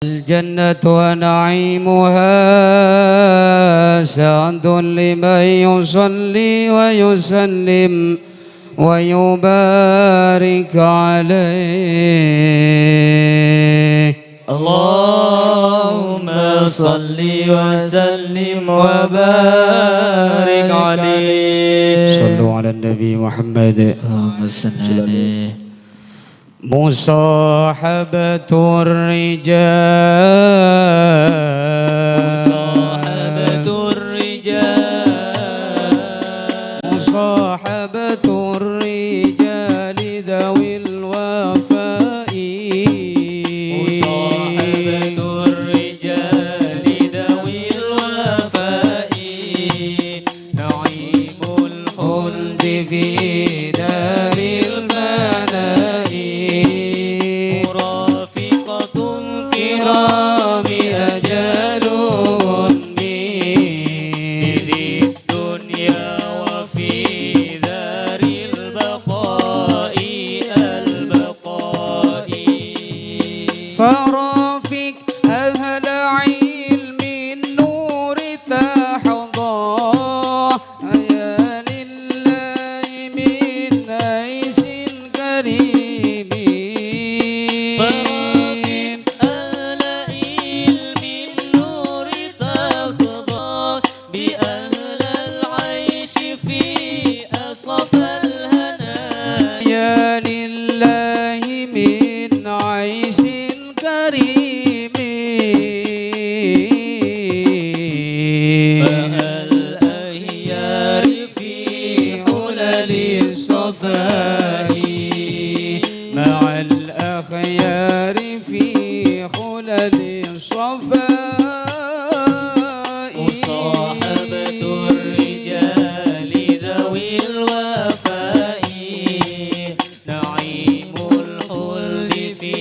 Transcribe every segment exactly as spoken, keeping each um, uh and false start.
الجنة ونعيمها سعد لمن يصلي ويسلم ويبارك عليه. اللهم صل وسلم وبارك عليه. صلوا على النبي محمد. اللهم صل عليه. مصاحبة الرجال. مصاحبة الرجال. مصاحبة الرجال ذوي الوفاء. مصاحبة الرجال ذوي الوفاء. نعيم الخلد في دار الفناء. مرافقة الكرام أجل مني في الدنيا وفي دار البقاء، البقاء. فرافق أهل علم النور تحظى، يا لله من عيش كريم. فرافق أهل علم النور تحظى، بأهل العيش في أصفى الهنا. يا لله من عيش كريم. مع الأخيار في حلل الصفاء، مع الأخيار في حلل الصفاء. مصاحبة الرجال ذوي الوفاء، نعيم الخلد في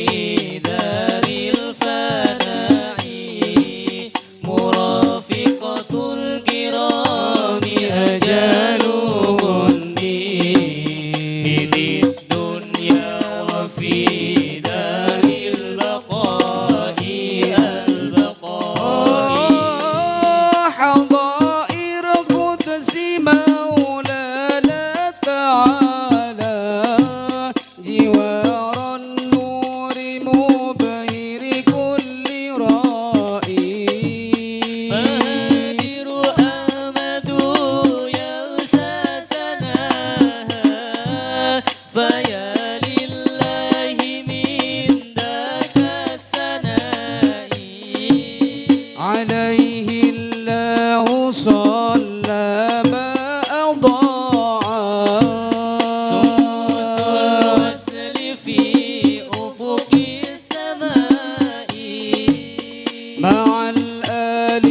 دار الفناء، مرافقة الكرام أجل مني في الدنيا وفي دار البقاء، البقاء. حظائر قدس مولانا تعالى، جوار النور مبهر كل رائي. فهادر أحمد يغشى سناها، فيا لله من ذاك السناء. عليه الله صلى ما أضاع. شموس الوصل في أفق السماء، مع الآل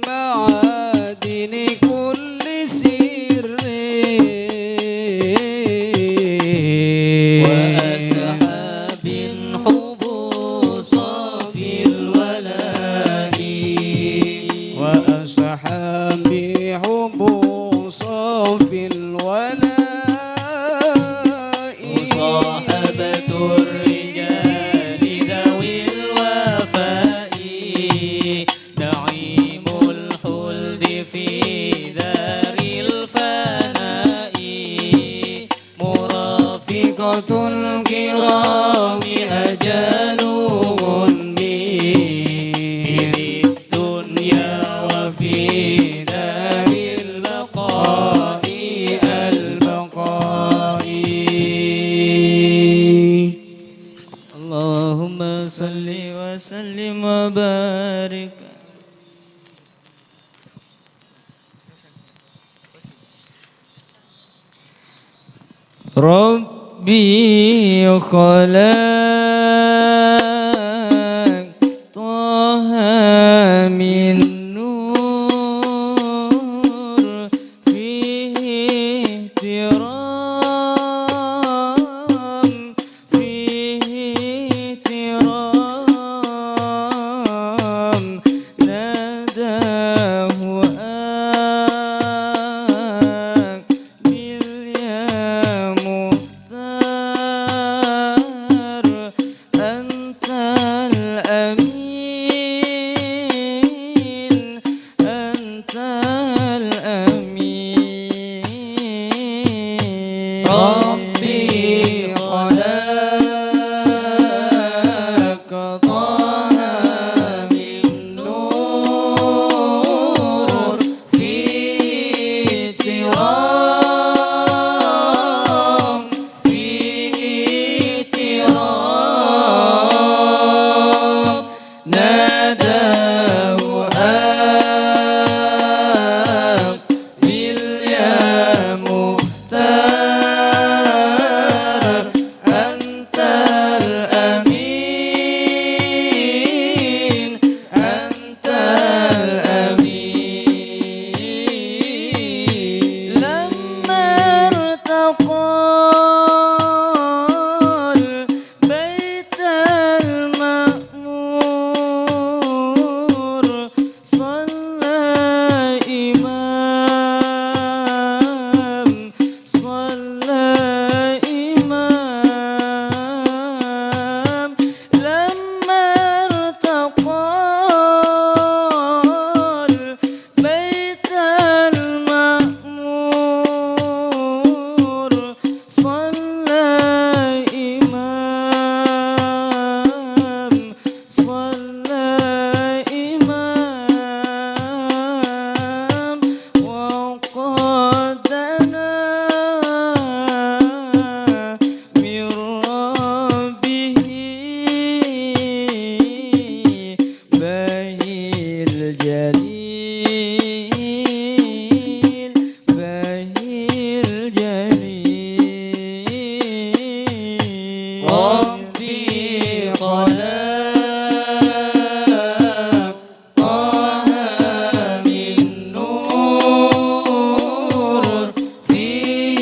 معادن كل سر. وأصحاب حبوص في الولاء، وأصحاب حبوص في الولاء. مصاحبة الرجال ذوي الوفاء، نعيم الخلد في دار الفناء، مرافقة الكرام أجل مني في الدنيا وفي دار البقاء، البقاء. اللهم صل وسلم وبارك. ربي خلقت طه من نور، فيه احترام، فيه احترام، ناداه أقبل يا مختار. ناداه أقبل يا مختار، أنت الأمين، أنت الأمين. لما ارتقى البيت المعمور، صلى إمام، صلى إمام. لما ارتقى البيت المعمور، صلى إمام، صلى إمام، وقد دنا من ربه بهي الجليل، بهي الجليل. ربي خلق طه من نور، فيه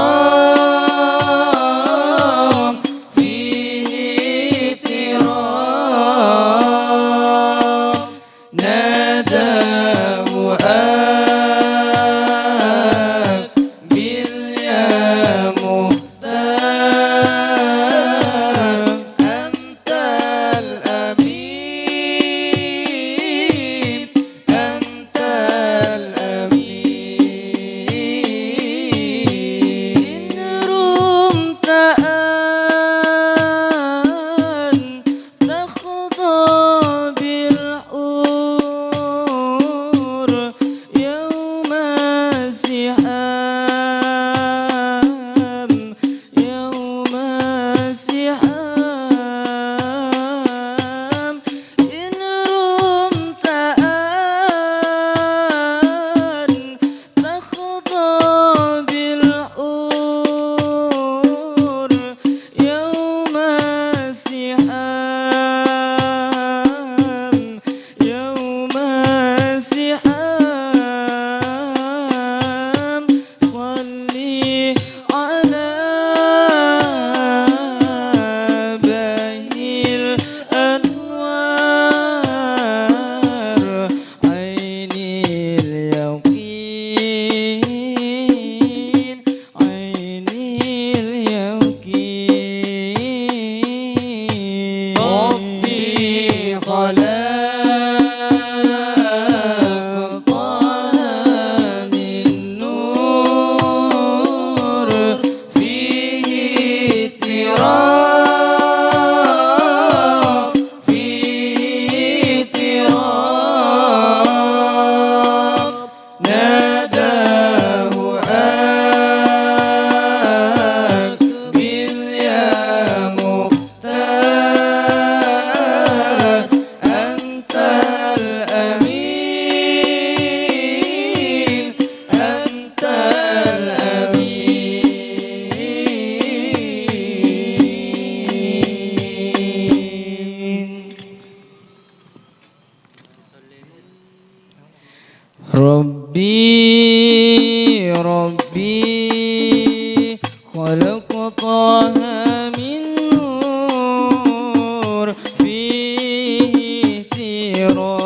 احترام، فيه احترام. ناداه أقبل يا مختار، أنت الأمين، أنت الأمين. إن رمت أن تخضع بالحور يوم الزحام، يوم الزحام. إن رمت أن تخضع بالحور يوم الزحام، يوم الزحام. صل على بهي الأنوار، عين اليقين، عين اليقين. ربي خلق طه من نور، فيه احترام، فيه احترام. ناداه أقبل يا مختار، أنت الأمين، أنت الأمين. ربي، ربي، خلق طه من نور، فيه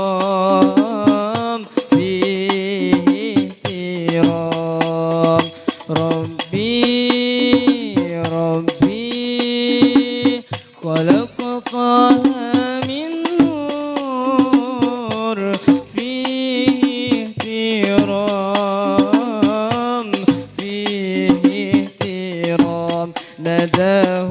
احترام، فيه احترام. ربي، ربي، خلق طه من نور، فيه احترام، فيه احترام. ناداه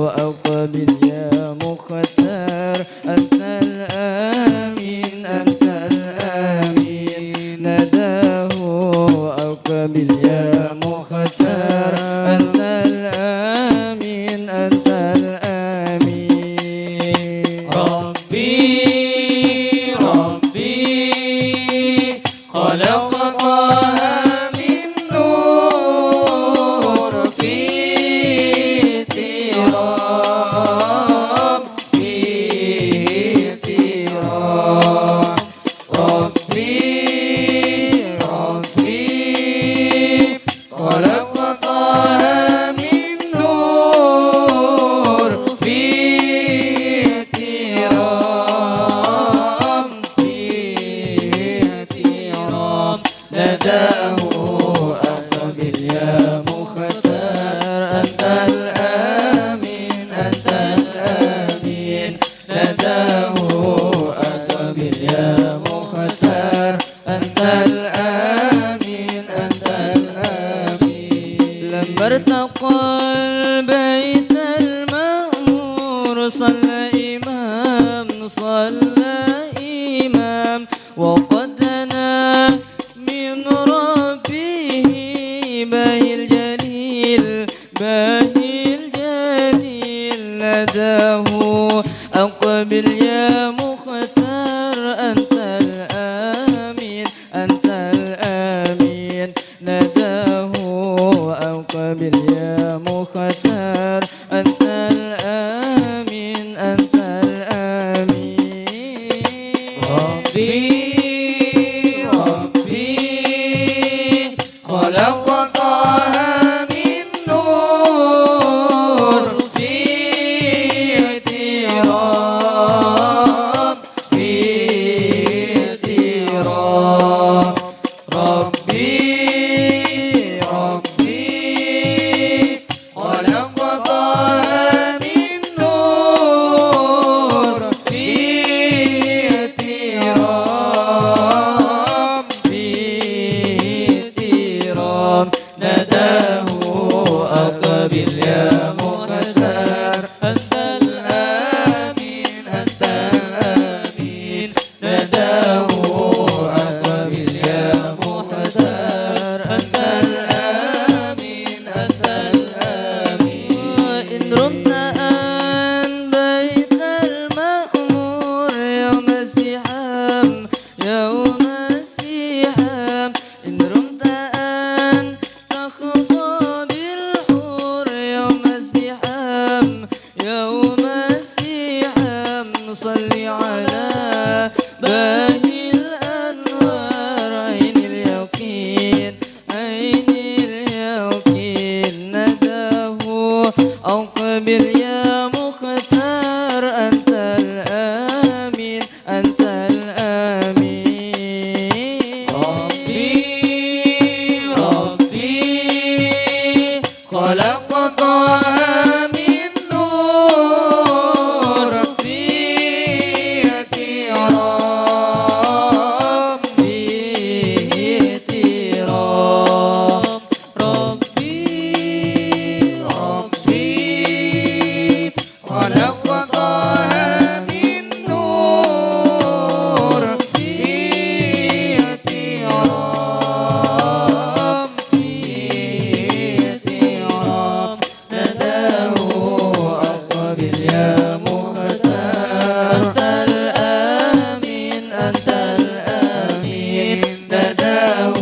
أقبل يا مختار، أنت الأمين، أنت الأمين. ناداه أقبل يا مختار، أنت الأمين، أنت الأمين. نداه أقبل يا مختار، أنت الأمين، أنت الأمين. لما ارتقى البيت المعمور، صلى إمام، صلى إمام، وقد دنا من ربه به الجليل، به الجليل نداه أقبل يا مختار، أنت الأمين، أنت الأمين، نداه أقبل يا مختار، أنت الأمين، أنت الأمين. ربي، ربي، خلق طه من نور في اغتراب، في اغتراب. ربي، ربي، خلق طه من نور في اغتراب، في اغتراب. نداه أقبل يا مختار، أنت الأمين، أنت الأمين. نداه أقبل يا مختار، أنت الأمين، أنت الأمين. إن رمت أن بيت المعمور يوم الزحام، يوم الزحام، إن رمت أن تخطى بالحور يوم الزحام، يوم الزحام، صل على باهي الأنوار عين اليقين، عين اليقين. نداه أقبل يا مختار، أنت الأمين، أنت الأمين. ربي، ربي، خلق طه من نور في اغتراب، في اغتراب. ربي، ربي، خلق طه من نور في اغتراب، في اغتراب. نداه أقبل يا مختار، أنت الأمين، أنت الأمين. نداه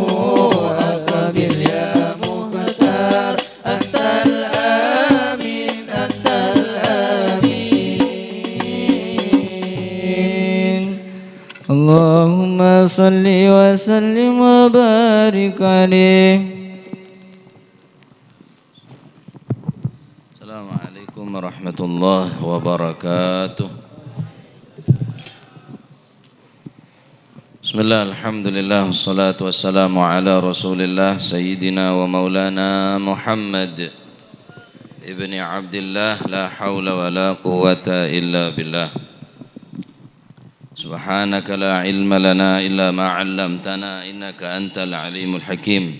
أقبل يا مختار، أنت الأمين، أنت الأمين. اللهم صل وسلم وبارك عليه. السلام عليكم ورحمة الله وبركاته. بسم الله، الحمد لله، والصلاة والسلام على رسول الله سيدنا ومولانا محمد ابن عبد الله، لا حول ولا قوة إلا بالله. سبحانك لا علم لنا إلا ما علمتنا إنك أنت العليم الحكيم.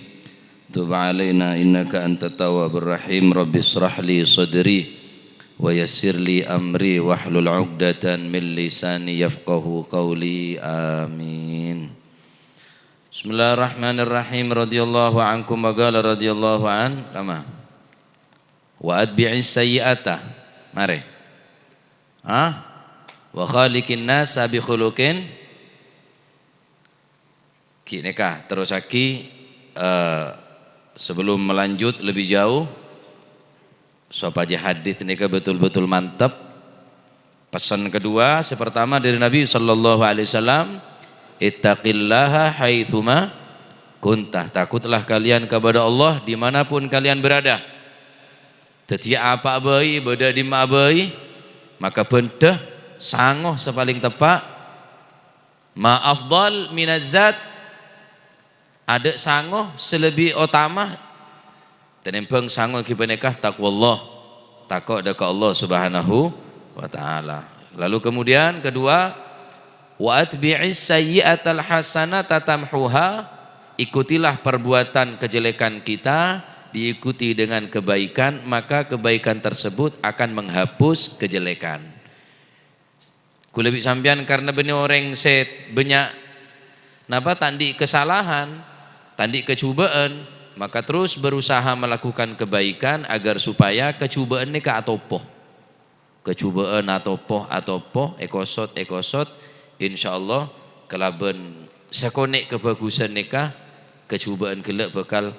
تب علينا إنك أنت التواب الرحيم. رب اشرح لي صدري ويسر لي أمري واحلل عقدة من لساني يفقه قولي. آمين. بسم الله الرحمن الرحيم. رضي الله عنكم وقال رضي الله عن، كما. Wa atbi'is sayyi'ata. Mare. Ah? Wa khaliqin nasa bi khuluqin. Ghi' nèka, terrossaghi, eh, sebelum melanjut lebih jauh, sopajâ hadis nèka betul-betul mantep. Pesan kedua, sè pertama dari Nabi sallallahu alaihi wasallam, "Ittaqillaha haitsuma kunta." Takutlah kalian kepada Allah dimanapun kalian berada. Dhâddhiyâ apa bhâi, bâdâ è dimma bhâi, maka bhendhâ sango sè palèng teppa'. Ma afdal minaz zad, adâ' sango sè lebbi otama tènèmbhâng sango ghi' panèka taqwallah, tako' dâ' ka Allah Subhanahu wa Ta'ala. Lalu kemudian kedua, "Wa atbi'is sayyi'atal hasanata tamhuha," ikutilah perbuatan kejelekan kita diikuti dengan kebaikan, maka kebaikan tersebut akan menghapus kejelekan. Kaulâ bi' sampèyan karna bânnè orèng sè bânnya', napa, ta' andi' kasalahan, ta' andi' kajhubâ'ân, maka terus berusaha melakukan kebaikan agar supaya kajhubâ'ân nèka atopo. Kajhubâ'ân atopo, atopo, èkosot, èkosot, insyaallah kalabân sakonè' kabhâghusân nèka, kajhubâ'ân ghellâ' bhâkal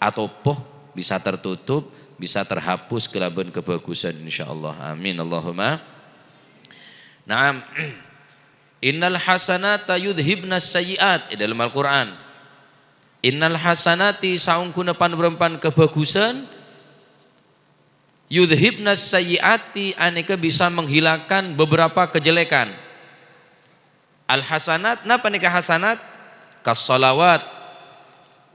atopo, bisa tertutup, bisa terhapus kalabân kabhâghusân, insyaallah. Amin, Allahumma. Naam. "Innal hasanata yudhibnas sayyi'at," è dâlem Al-Qur'an. "Innal hasanati," saongghuna pan-bârâmpan kabhâghusân, "yudhibnas sayyi'ati," anèka bisa menghilangkan beberapa kejelekan. Al-hasanat, napa nèka hasanat? Kas-shalawat.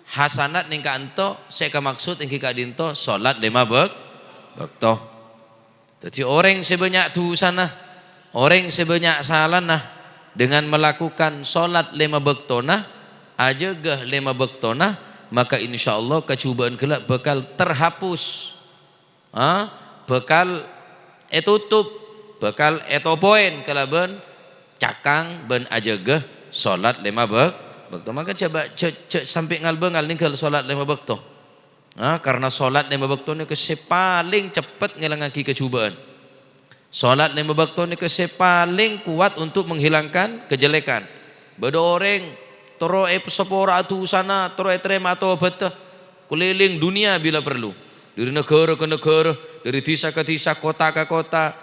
Hasanat nèng ka'dinto, sè èkamaksud èngghi ka'dinto, salat lèma bâk-, bâkto. Dhâddhi, orèng sè bânnya' dhusana, orèng sè bânnya' salana, dengan melakukan salat lèma bâktona, ajâgâ lèma bâktona, maka insyaallah kajhubâ'ân ghellâ' bhâkal terhapus. Ha? Bhâkal ètutup, bhâkal ètopoèn kalabân cakang bân ajâgâ salat lèma bâk-, bâkto. Maka jhâ' ba-, jhâ', jhâ' sampè' ngal-bângal nèngghâl salat lèma bâkto. Ha? Karna salat lèma bâkto nèka sè palèng ceppet ngèlangngaghi kajhubâ'ân. Salat lèma bâkto nèka sè palèng kowat untuk menghilangkan kejelekan. Bâdâ orèng terro èsapora'a dhusana, terro ètarèma tobhâddhâ, kalèlèng dhunnya bila perlu. Dâri naghârâ ka naghârâ, dâri dhisa ka dhisa, kota ka kota,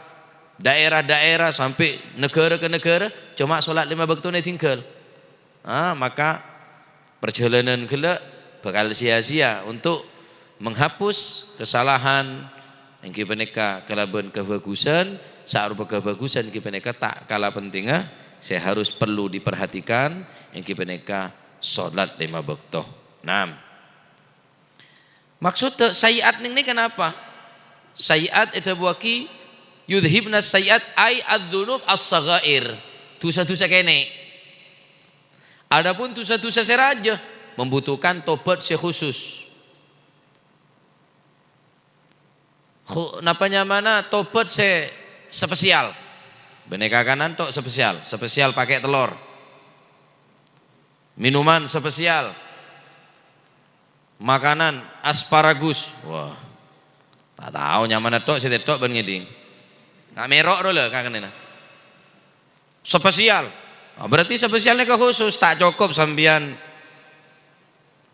daerah-daerah, sampè' naghârâ ka naghârâ, coma salat lèma bâktona èdingghâl. Ah, maka parjhâlânan ghellâ' bhâkal sia-sia. Untuk menghapus kesalahan, èngghi panèka kalabân kabhâghusân, sarupa kabhâghusân èngghi panèka ta' kala pentingnga, sè harus perlu diperhatikan, èngghi panèka salat lèma bâkto. Naam. Maksodda sayyi'at nèng nèka napa? Sayyi'at èdhâbuwâghi yudhibnas sayyi'at, ai adz-dzunub as-shaghair, dhusa-dhusa kènè'. Adapun dhusa-dhusa sè rajâ membutuhkan tobat sè khusus. Khu-, napa nyamana tobat sè spesial? Bânnè kakanan to' spesial, spesial pakè' tellor. Minuman spesial. Makanan asparagus. Wah. Ta' tao nyamana to' sè tèdhok bân ngèdhing. Nga' mèro' ro lho kakanèna. Spesial. Ah, berarti spesial nèka khusus, ta' cokop sampèyan,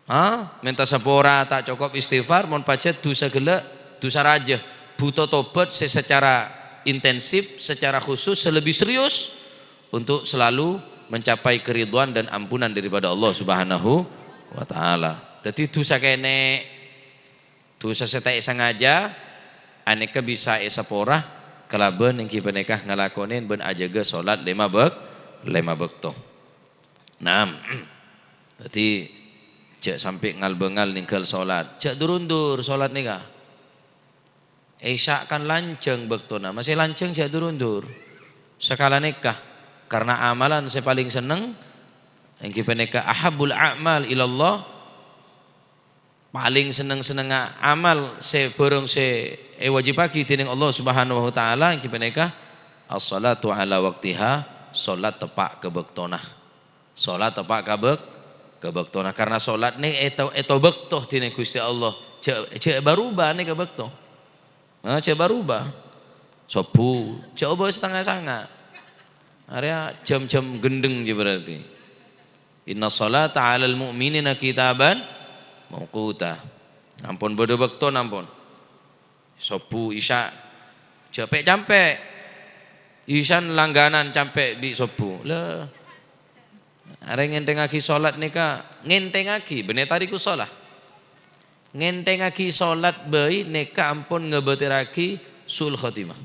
ha, mènta sapora, ta' cokop istighfar, mon pajhât dhusa ghellâ', dhusa rajâ. Bhuto tobat sè secara intensif, secara khusus, sè lebih serius untuk selalu mencapai keridhaan dan ampunan daripada Allah Subhanahu wa Ta'ala. Dhâddhi, dhusa kènè', dhusa sè ta' èsangaja, anèka bisa èsapora kalabân èngghi panèka ngalakonè bân ajâgâ salat lèma bâk-, lèma bâkto. Naam. Dhâddhi, jhâ' sampè' ngal-bângal nèngghâl salat. Jhâ' dur-undur salat nèka. Isya kan lanjhâng bâktona, masè lanjhâng jhâ' dur-undur. Sakalènèka, karna amalan sè palèng senneng, èngghi panèka ahabbul a'mal ilallah, palèng senneng-sennengnga amal sè bhârâng sè èwâjibhâghi dènèng Allah Subhanahu wa Ta'ala, èngghi panèka as-shalatu ala waqtiha, salat teppa' ka bâktona. Salat teppa' ka bâk-, ka bâktona. Karna salat nè èto-, ètobâkto dènèng Ghustè Allah. Jhâ', jhâ' bârubâ nèka bâkto. Nah, jhâ' bârubâ. Sobbhu, jhâ' obâ satengnga sanga'. Arèya jam-jam ghendheng jiyâ berarti. "Inna sholata 'alal mu'minina kitaban mauquta." Ampon bâdâ bâktona ampon. Sobbhu, Isya, jhâ' pè'-campè'. Isyana langganan campè' bi' sobbhu. Lha, arè ngènthèngaghi salat nèka, ngènthèngaghi, bânnè tarikus shalah. Ngènthèngaghi salat bhâi nèka ampon ngabâtèrraghi su'ul khotimah.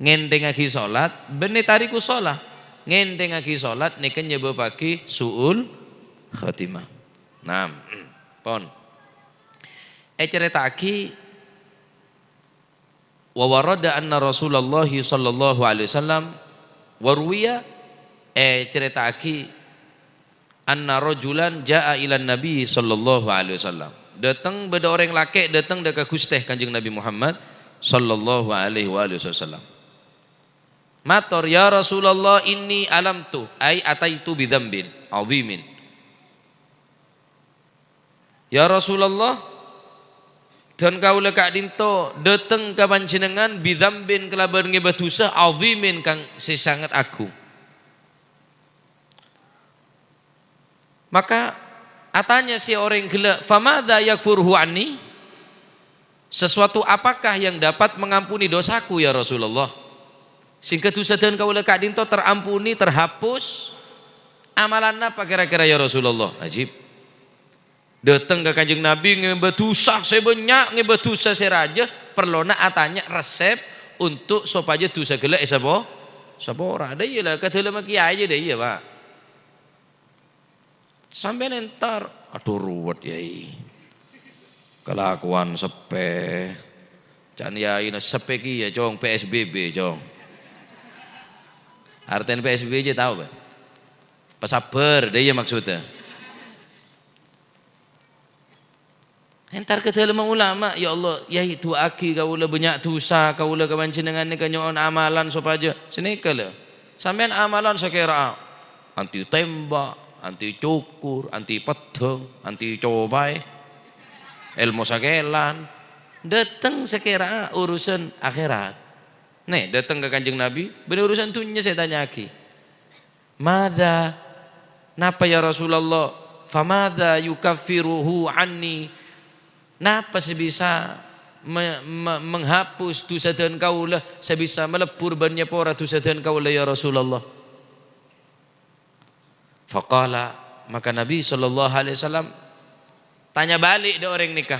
Ngènthèngaghi salat, bânnè tarikus shalah. Ngènthèngaghi salat nèka nyebâbbhâghi su'ul khotimah. Naam. Pon. Ècarèta'aghi Wa warada anna Rasulullah sallallahu alaihi wasallam, wa ruwiya, ècarèta'aghi, anna rajulan jaa'a ilan Nabi sallallahu alaihi wasallam. Dâteng, bâdâ orèng lakè' dâteng dâ' ka Ghustè Kanjeng Nabi Muhammad sallallahu alaihi wa alihi wasallam. Mator, "Ya Rasulullah, inni alamtu, ai ataitu bidzambin azimin." "Ya Rasulullah, dân kaulâ ka'dinto dâteng ka Panjhennengngan bidzambin kalabân ngèbâ dhusa azimin kang sè sanget agung." Maka atanya sè orèng ghellâ', "Famadza yakfuruhu anni?" "Sesuatu apakah yang dapat mengampuni dosaku, ya Rasulullah? Sehingga dhusa dân kaulâ ka'dinto terampuni, terhapus. Amalan apa kira-kira, ya Rasulullah?" Ajib. Dâteng ka Kanjeng Nabi ngèbâ dhusa sè bânnya', ngèbâ dhusa sè rajâ, parlona atanya resep untuk sopajâ dhusa ghellâ' èsapo-, sapora. Dâ' iyâ la, ka dâlemma kèyaè jâ dâ' iyâ, Pak. Sampèyan entar, "Adhu, ruwet, Yai. Kalakowan seppè." Ca'na yaina, "Seppè kèya, Cong, P S B B, Cong." Artèna P S B B jâ tao, Pak? Pasabbhâr, dâ' iyâ maksodda. Entar ka dâlemma ulama, "Ya Allah, Yai, du'aaghi kaulâ bânnya' dhusa, kaulâ ka Panjhennengngan nèka nyo'on amalan sopajâ." Sanèka la. Sampèyan amalan sakèra'a anti tèmba', anti cokor, anti peddhâng, anti copaè, èlmo sakèlan. Dâteng sakèra'a urusan akhèrat. Nè, dâteng ka Kanjeng Nabi, bânnè urusan dhunnya sè ètanya'aghi. "Madza? Napa, ya Rasulullah? Famadza yukaffiruhu anni? Napa sè bisa me-, me-, menghapus dhusa dân kaulâ, sè bisa malebbur bân nyapora dhusa dân kaulâ, ya Rasulullah?" Faqala, maka Nabi sallallahu alaihi wasallam tanya balik dâ' orèng nèka,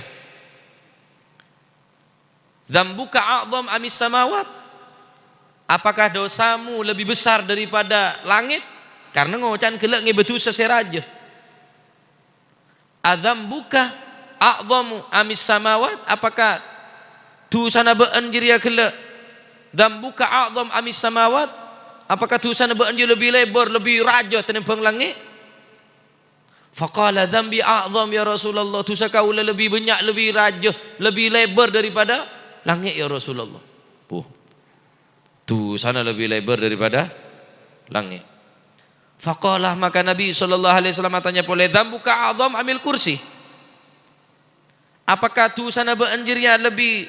"Dzambuka a'dzam amis samawat?" Apakah dosamu lebih besar daripada langit? Karena ngoca'an ghellâ' ngèbâ dhusa sè rajâ. "Adzambuka a'dzamu amis samawat?" Apakah dhusana bâ'ân jârèya ghellâ'? "Dzambuka a'dzam amis samawat?" Apakah dhusana bâ'ân jârèya lebbi lèbâr, lebbi rajâ tènèmbhâng langngè'? Faqala, "Dzambi a'dzam, ya Rasulullah. Dhusa kaulâ lebbi bânnya', lebbi rajâ, lebbi lèbâr daripada langngè', ya Rasulullah." Puh. Dhusana lebbi lèbâr daripada langngè'. Faqala, maka Nabi sallallahu alaihi wasallam atanya polè, "Dzambuka a'dzam amil kursi?" Apakah dhusana bâ'ân jârèya lebbi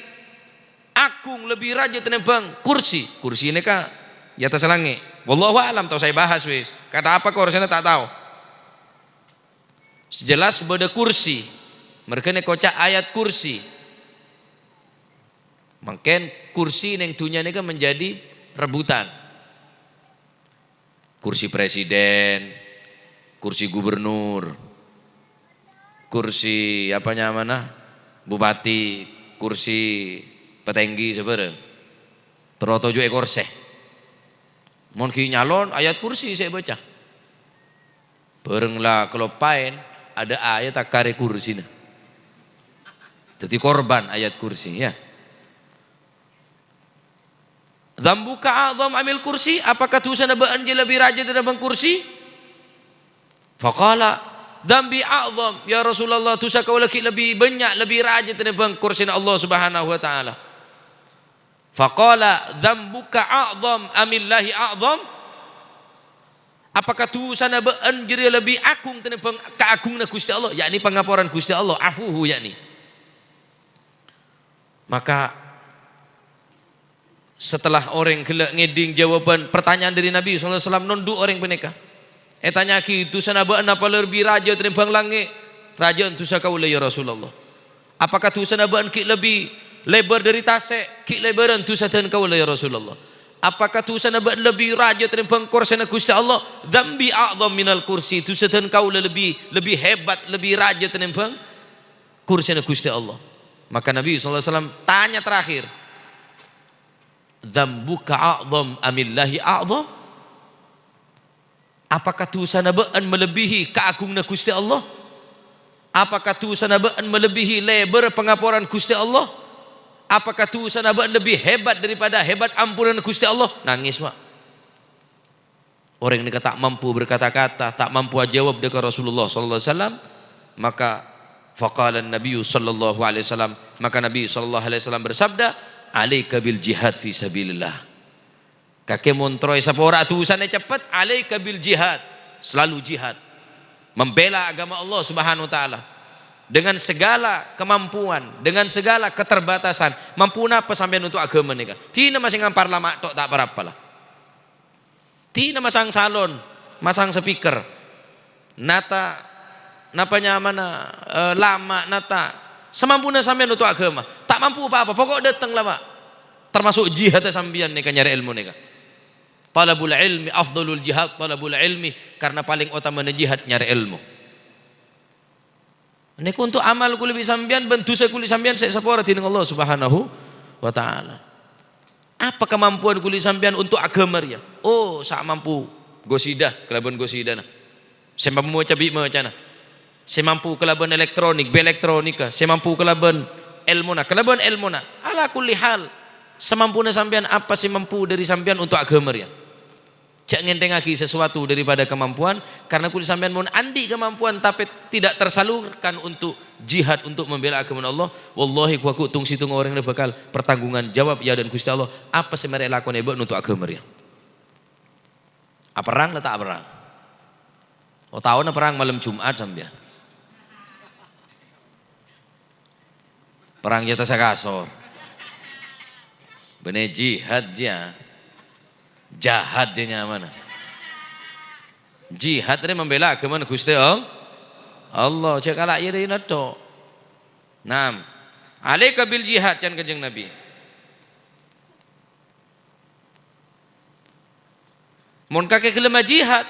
agung, lebbi rajâ tènèmbhâng kursi? Kursi nèka è attas langngè'. Wallahu a'lam, ta' osa èbahas wis. Kata apa kursina ta' tao. Sè jelas bâdâ kursi. Mergâna èkoca' ayat kursi. Mangkèn kursi neng dhunnya nèka menjadi rebutan. Kursi presiden, kursi gubernur, kursi apa nyamana, bupati, kursi petenggi sabârâng. Terro toju' è korsè. Mon ghi' nyalon, ayat kursi sè èbâca. Bârâng la kaloppaèn, adâ' ayat akkarè kursina. Dhâddhi korban ayat kursi, ya. "Dzambuka a'dzam amil kursi?" Apakah dhusana bâ'ân jârèya lebbi rajâ tènèmbhâng kursi? Faqala, "Dzambi a'dzam, ya Rasulullah, dhusa kaulâ ghi' lebbi bânnya', lebbi rajâ tènèmbhâng kursina Allah Subhanahu wa Ta'ala." Faqala, "Dzambuka a'dzam amillahi a'dzam?" Apakah dhusana bâ'ân jârèya lebbi agung tènèmbhâng kaagunganna Ghustè Allah, yakni pangaporan Ghustè Allah, afuhu yakni. Maka, setelah orèng ghellâ' ngèdhing jawaban pertanyaan dâri Nabi sallallahu alaihi wasallam, nondhu' orèng panèka. Ètanya'aghi, "Dhusana bâ'ân napa lebbi rajâ tènèmbhâng langngè'?" "Rajâ'ân dhusa kaulâ, ya Rasulullah." "Apakah dhusana bâ'ân ghi' lebbi lèbâr dâri tasè'?" "Ghi' lèbârân dhusa dân kaulâ, ya Rasulullah." "Apakah dhusana bâ'ân lebbi rajâ tènèmbhâng korsèna Ghustè Allah?" "Dzambi a'dzam minal kursi." "Dhusa dân kaulâ lebbi, lebbi hebat, lebbi rajâ tènèmbhâng korsèna Ghustè Allah." Maka Nabi sallallahu alaihi wasallam tanya terakhir, "Dzambuka a'dzam amillahi a'dzam?" Apakah dhusana bâ'ân malebbihi kaagunganna Ghustè Allah? Apakah dhusana bâ'ân malebbihi lèbârrâ pangaporan Ghustè Allah? Apakah dusana bâ'na lebbi hebat daripada hebat ampunanna Ghustè Allah? Nangès, Pak. Orèng nèka ta' mampu berkata-kata, ta' mampu ajâwâb dâ' ka Rasulullah sallallahu alaihi wasallam, maka faqala an-nabiyyu sallallahu alaihi wasallam, maka Nabi sallallahu alaihi wasallam bersabda, "Alaika bil jihad fi sabilillah." Kakè mon terro èsapora dusana ceppet, alaika bil jihad, selalu jihad. Membela agama Allah Subhanahu wa Ta'ala. Dengan segala kemampuan, dengan segala keterbatasan, mampu napa sampèyan untuk agama nèka? Dina masè ngampar lama' tok ta' pa-rapa la. Dina masang salon, masang speaker, nata, napa nyamana, eh, lama', nata, samampuna sampèyan untuk agama. Ta' mampu pa-apa, pokok dâteng la, Pak. Termasuk jihad sampèyan nèka nyarè èlmo nèka. Thalabul ilmi afdhalul jihad, thalabul ilmi, karena paling otamana jihad nyarè èlmo. Nèko untuk amal kulâ bi' sampèyan bân dusa kulâ sampèyan sè èsapora dhinèng Allah Subhanahu wa Ta'ala. Apa kemampuan kulâ sampèyan untuk agama rèya? Oh, sè mampu gosida kalabân gosidana. Sè mampu maca bi' macana. Sè mampu kalabân elektronik, bi' elektronika. Sè mampu kalabân èlmona, kalabân èlmona. Ala kulli hal, samampuna sampèyan, apa sè mampu dâri sampèyan untuk agama rèya. Jhâ' ngènthèngaghi sesuatu daripada kemampuan, karena kulâ sampèyan mon andi' kemampuan tapè tidak tersalurkan untuk jihad, untuk membela agama Allah, wallahi, ghu-, ghu-, tong-sèttong orèng rèya bhâkal pertanggungan jawab è adâ'na Ghustè Allah, apa sè marè èlakonè bâ'na untuk agama rèya? Aperrang la ta' aperrang? Otabâna perrang malem Jum'at sampèyan? Perrang è attassa kasor. Bânnè jihad jiyâ. Jihad jiyâ nyamana. Jihad rè membela agamana Ghustè All-, Allah. Jhâ' kala' iyâ rèya tok. Naam. Alaika bil jihad, can Kanjeng Nabi. Mon kakè ghellem ajihad,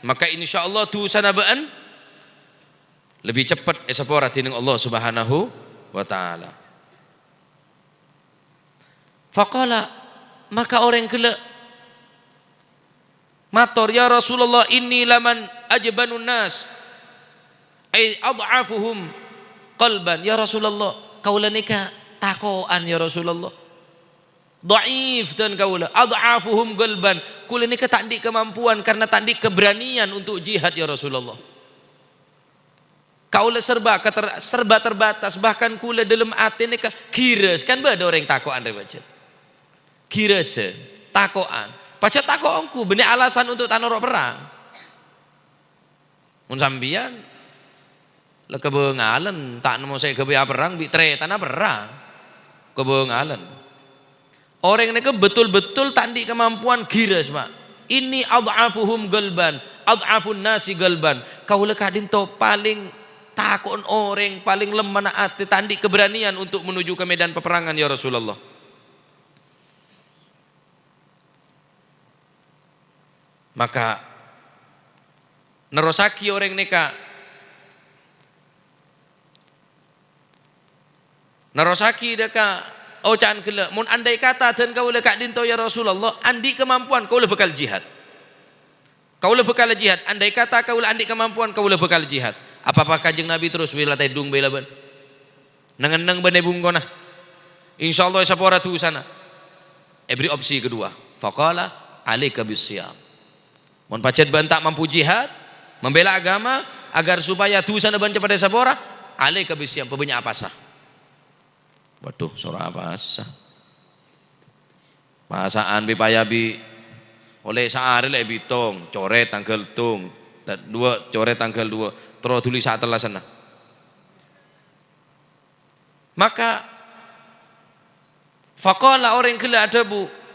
maka insyaallah dusana bâ'na lebbi ceppet èsapora dhinèng Allah Subhanahu wa Ta'ala. Faqala, maka orèng ghellâ' mator, "Ya Rasulullah, inni laman ajbanun nas, ay ad'afuhum qalban." "Ya Rasulullah, kaulâ nèka tako'an, ya Rasulullah. Dhaif dhân kaulâ, ad'afuhum qalban. Kaulâ nèka ta' andi' kamampowan karena ta' andi' keberanian untuk jihad, ya Rasulullah. Kaulâ serba keter-, serba terbatas, bahkan kaulâ dâlem atè nèka ghirâs." Kan bâdâ orèng tako'an rè, pajhât. Ghirâs, tako'an. Pajhât tako' ongghu, bânnè alasan untuk ta' noro' perrang. Mon sampèyan la kabângalen, ta' nemmo sè èghâbây aperrang bi' tarètanna perrang. Kabângalen. Orèng nèka betul-betul ta' andi' kamampowan ghirâs, Pak. "Inni ad'afuhum qalban, ad'afun nasi qalban." Kaulâ ka'dinto palèng tako'en orèng, palèng lemmana atè, ta' andi' keberanian untuk menuju ke medan peperangan, ya Rasulullah. Maka nerrossaghi orèng nèka, nerrossaghi dâ' ka oca'an ghellâ', "Mon andai kata dhân kaulâ ka'dinto, ya Rasulullah, andi' kamampowan, kaulâ bhâkal jihad. Kaulâ bhâkal jihad. Andai kata kaulâ andi' kamampowan, kaulâ bhâkal jihad." Apa-apa Kanjeng Nabi terros, "Wè la tèdung bhâi la bâ'na. Neng-enneng bânnè bungkona. Insyaallah èsapora dusana." Èberri' opsi kedua. Faqala, "Alaika bis-siyam." Mon pajhât bâ'na ta' mampu jihad, membela agama, agar supaya dusana bâ'na cepet èsapora, alaika bis-siyam, pabânnya' apasa. Waduh, soro apasa. Pasa'an bi' paya bi' ollè saarè la èbitong, corèt tangghâl tong, ta-, duwâ', corèt tangghâl duwâ', terro dhuli sa'at tellasanna. Maka, faqala, orèng ghellâ' adhâbu,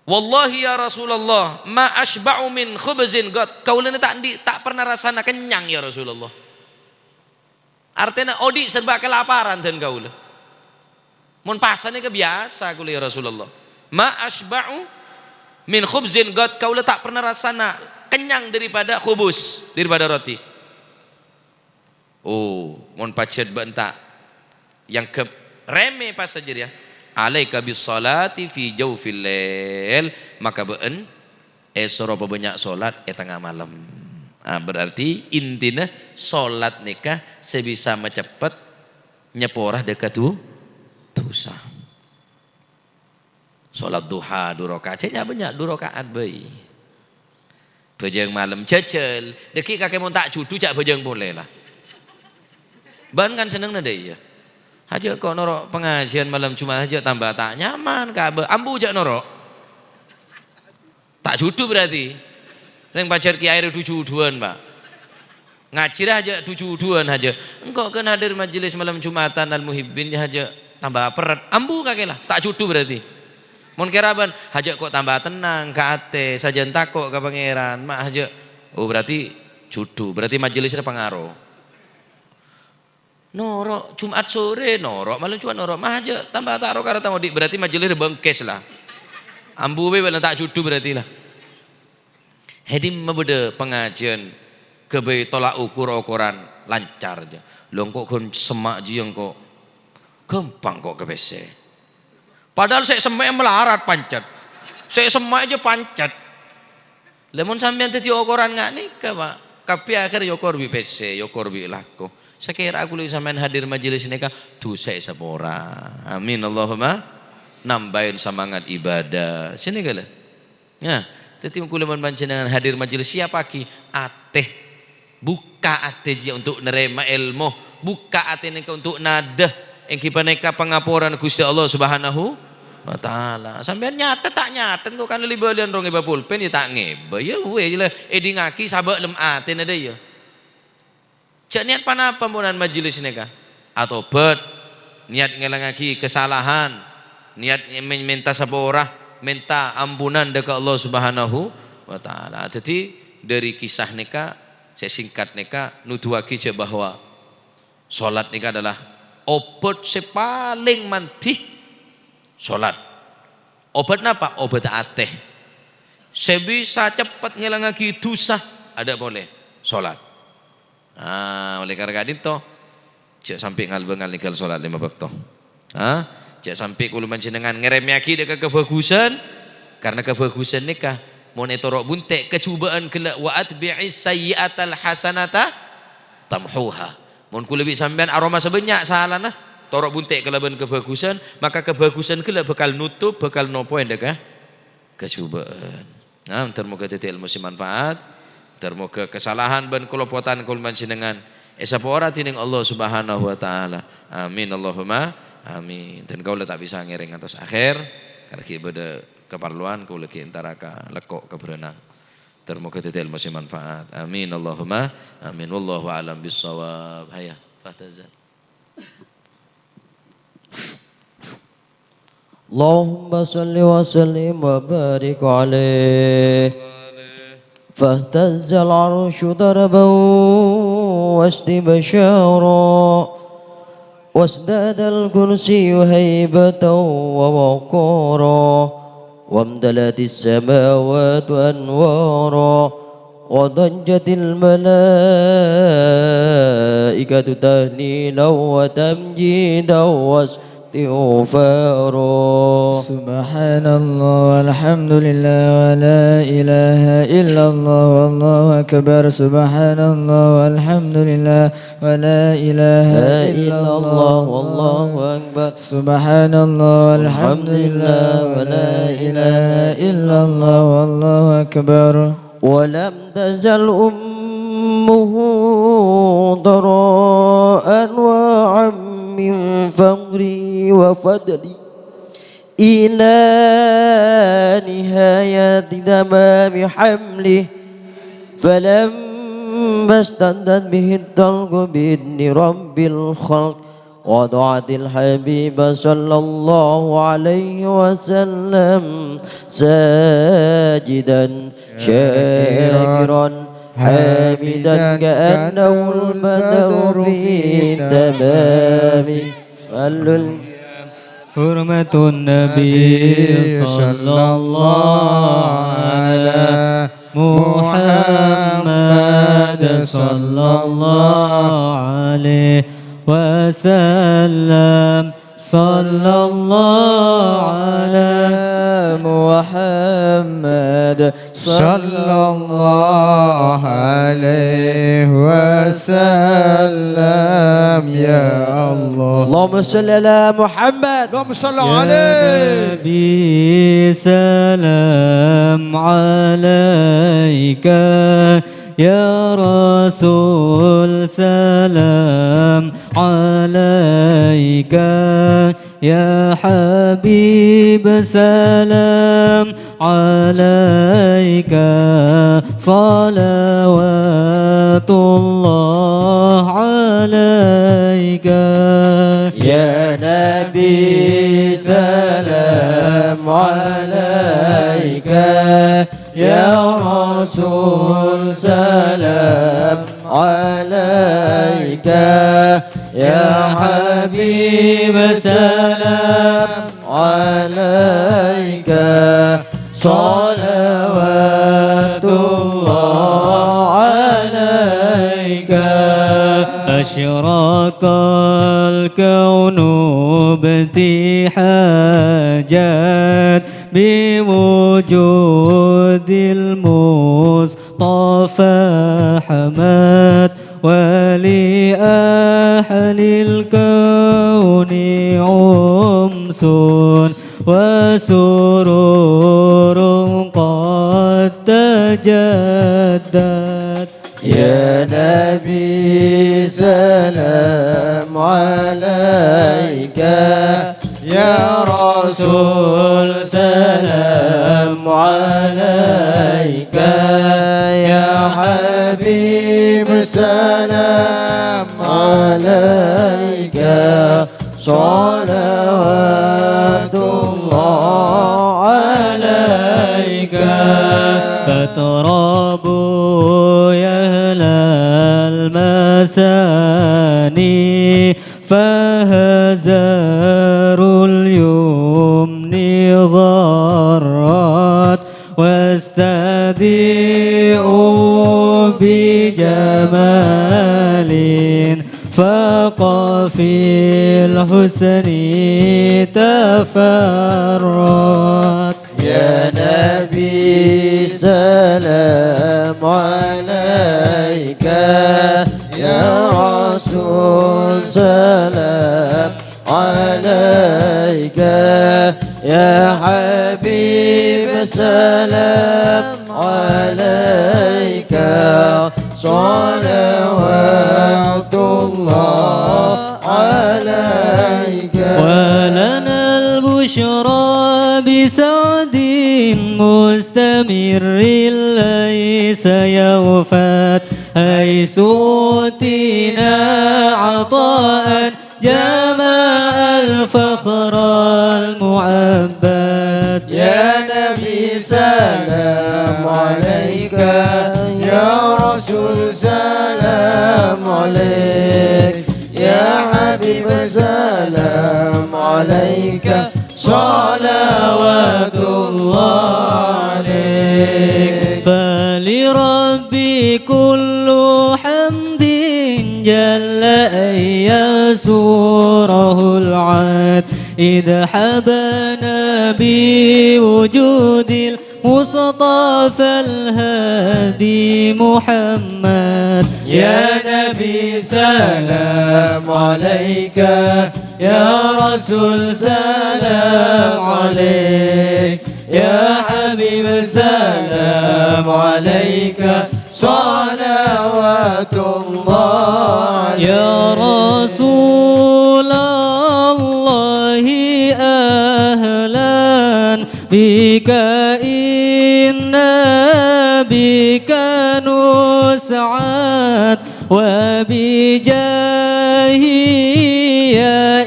"Wallahi ya Rasulullah, ma asyba'u min khubzin qat." Kaulâ nè ta' andi', ta' pernah rassana kennyang, ya Rasulullah. Artèna odi' serba kalaparan dhân kaulâ. Mon pasa nèka biyasa kaulâ, ya Rasulullah. "Ma asyba'u min khubzin qat." Kaulâ ta' pernah rassana kennyang daripada khubus, daripada roti. Oh, mon pajhât bâ'na ta' èangghep remeh pasa jârèya, "Alaika bis-shalati fi jawfil lail," maka bâ'na èsoro pabânnya' sholat è tengnga malem. Ah, berarti intina sholat nèka sè bisa maceppet nyapora dâ' ka du-, Usah. Sholat duha du rakaat, jhâ' nya-, bânnya' du rakaat bhâi. Bhâjâng malem jhâjhâl, dhâggi' kakè mon ta' jhudhu jhâ' bhâjâng polè la. Bân kan sennengnga dâ' iyâ. Hajâ' ko' noro' pangajiân malem Jumat hajâ' tamba ta' nyaman, kabâ-, ambu jhâ' noro'. Ta' jhudhu berarti. Rèng pajhât kèyaè rè du-jhudhuwân, Pak. Ngajhi rè hajâ' du-jhudhuwân hajâ'. Engko' kan hadir majelis malem Jumatan Al-Muhibbin jâ hajâ' tamba pèrrèt. Ambu kakè la, ta' jhudhu berarti. Mon kèra bân, hajâ' ko' tamba tennang ka atè, sajân tako' ka Pangèran, ma' hajâ'. Oh, berarti jhudhu, berarti majelis rè pangaro. Noro', Jumat sore noro', malem Jumat noro', ma' hajâ' tamba ta' ro-karo tang odi', berarti majelis rè bengkes la. Ambu bhâi bâlân ta' jhudhu berarti la. È dimma bâdâ pangajiân ghâbây tolak ukur-okoran lancar jâ. Lho, engko' ghun semma' jiyâ engko'. Ghâmpang ko' ka pèssè. Padahal sè semma'è malarat pancet. Sè semma'è jâ pancet. Lah, mon sampèyan dhâddhi okoran nga' nèka, Pak. Kabbhi akhèr èokor bi' pèssè, èokor bi' lako. Sakèra kaulâ sampèyan hadir majelis nèka, dhusâ èsapora. Amin, Allahumma. Nambâi semangat ibadah. Sini kala. Nah, dhâddhi mon kaulâ bân panjhennengngan hadir majelis, siapaghi atè. Bukka' atè jiyâ untuk narèma èlmo. Bukka' atè nèka untuk nadâ. Èngghi panèka pangaporan Ghustè Allah Subhanahu wa Ta'ala. Sampèyan nyatèt ta' nyatèt, engko' kan li-bâliyân ro ngèbâ pulpen, yâ ta' ngèbâ. Yâ wes, la èdingngaghi sabâ' lem atèna dâ' iyâ. Jhâ' niyat ponapa monan majelis nèka? Atobât, niyat ngèlangngaghi kasalahan, niyat men-, mènta sapora, mènta ampunan dâ' ka Allah Subhanahu wa Ta'ala. Dhâddhi, dâri kisah nèka, sè singkat nèka, nuduwaghi jâ bahwa sholat nèka adalah obât sè palèng mandhi. Sholat. Obât napa? Obât atè. Sè bisa cepet ngèlangngaghi dhusa, adâ' polè. Sholat. Ah, oleh karena ka'dinto, jhâ' sampè' ngal-bângal nèngghâl sholat lèma bâkto. Ah, jhâ' sampè' kaulâ panjhennengngan ngèrèmèyaghi dâ' ka kabhâghusân, karena kabhâghusân nèka mon ètoro' buntè' kajhubâ'ân ghellâ', "Wa atbi'is sayyi'atal hasanata tamhuha." Mon kaulâ bi' sampèyan aromasa bânnya' salana, toro' buntè' kalabân kabhâghusân, maka kabhâghusân ghellâ' bhâkal notop, bhâkal nopoè dâ' ka kajhubâ'ân. Nah, ter-moghâ dhâddhi èlmo sè manfaat, ter-moghâ kasalahan bân kalopotan kaulâ panjhennengngan èsapora dhinèng Allah Subhanahu wa Ta'ala. Amin, Allahumma amin. Dan kaulâ ta' bisa ngèrèng ngantos akhèr, karna ghi' bâdâ kaparlowan, kaulâ ghi' entara ka Lekko' ka Bârâ'na. Ter-moghâ dhâddhi èlmo sè manfaat. Amin, Allahumma amin. Wallahu a'lam bissawab. Haya, fahtazal. اللهم صل وسلم وبارك عليه. فاهتز العرش ضربا واستبشارا، وازداد الكرسي هيبة ووقارا، وامتلأت السماوات أنوارا، وضجت الملائكة تهليلا وتمجيدا واستغفارا. سبحان الله والحمد لله ولا إله إلا الله والله أكبر. سبحان الله والحمد لله ولا إله إلا الله والله أكبر. سبحان الله والحمد لله ولا إله إلا الله والله أكبر. ولم تزل أمه ضراء وعم من فقره وفضله إلى نهاية تمام حمله، فلما اشتدت به الضنك بإذن رب الخلق وضعت الحبيب صلى الله عليه وسلم ساجدا شاكرا حامدا كأنه البدر في تمام. صلوا حرمة النبي صلى الله على محمد صلى الله عليه وسلم. صلى الله على محمد. صلى الله عليه وسلم يا الله. اللهم صل على محمد. اللهم صل عليه. يا نبي سلام عليك، يا رسول سلام عليك، يا حبيب سلام عليك، صلوات الله عليك. يا نبي سلام عليك، يا رسول سلام عليك، يا حبيب سلام عليك، صلوات الله عليك. أشرق الكون بابتهاجات بوجود المصطفى أحمد، ولأهل الكون أنس وسرور قد تجدد. يا نبي سلام عليك، يا رسول سلام عليك، يا حبيب سلام عليك، صلوات الله عليك. فاطربوا يا أهل المثاني، فهزار اليمن غرت، واستضيئوا بجمال فاق في الحسن تفرد. يا نبي سلام عليك، يا رسول سلام عليك، يا حبيب سلام عليك، صلوات الله عليك. ولنا البشرى بسعد مستمر ليس يوفات، حيث أوتينا عطاء جمع الفخر المعبد. يا نبي سلام عليك، يا رسول سلام عليك، يا حبيب سلام عليك، صلوات الله عليك. فلربي كل حمد جل أن يسوره العد، إذ حبانا بوجود المصطفى الهادي محمد. يا نبي سلام عليك، يا رسول سلام عليك، يا حبيب سلام عليك، صلوات الله عليك. يا رسول الله، أهلا بك، إنا بك نسعد، وبجاهه يا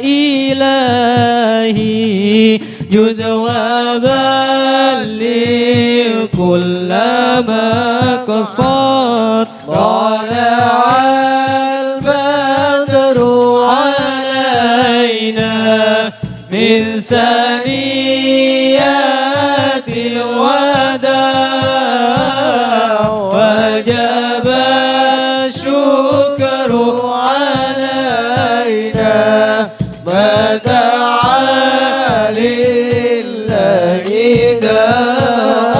إلهي جد وبلغ كل مقصد. طلع البدر علينا من ثنيات الوداع، وجب الشكر علينا ما دعا لله داع.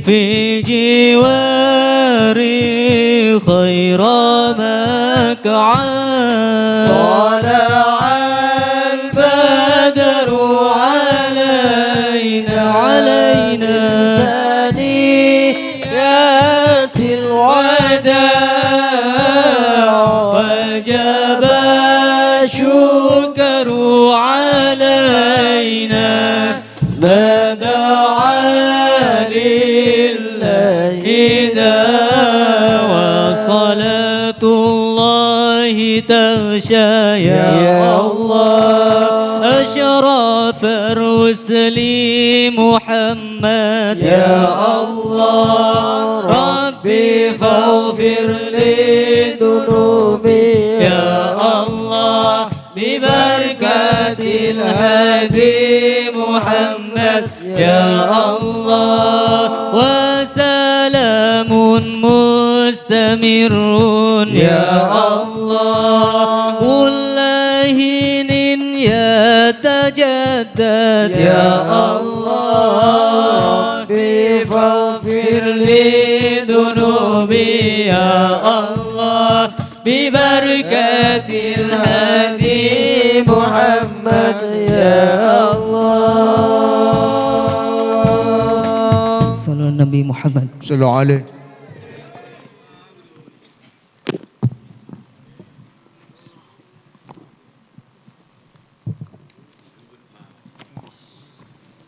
في جواري خير مقعد. طلع البدر علينا، علينا. من ثنيات الوداع. وجب الشكر علينا. ما دعا لله داع. وصلاة الله تغشى يا يا الله. الله. أشرف الرسل محمد. يا الله. ربي فاغفر لي ذنوبي. يا الله. ببركة الهادي محمد يا الله. وسلام مستمر يا الله. كل حين يتجدد يا الله. ربي فاغفر لي ذنوبي يا الله. ببركة الهادي محمد يا الله. صلوا على النبي محمد. صلوا عليه.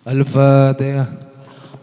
الفاتحة.